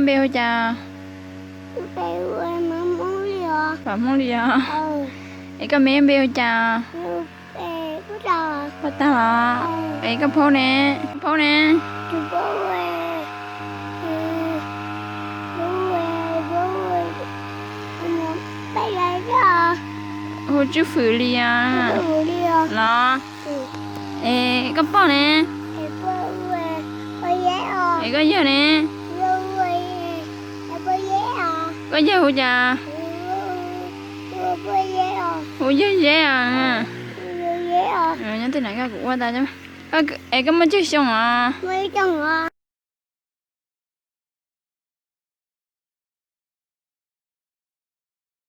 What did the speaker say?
Npe hu cas? Vam Hmoob li os. Es koj me npe hu cas? Paj Tag los? Es koj phaub ne? Koj phaub ne? Hu Tswj Fwm li os. Los? Es koj poj ne? Es koj yawg ne? Koj yawg hu cas? Hu Yawg Zeb os. Nyob twg na, koj kuv ua tas. Es koj muaj tsawg xyoo os?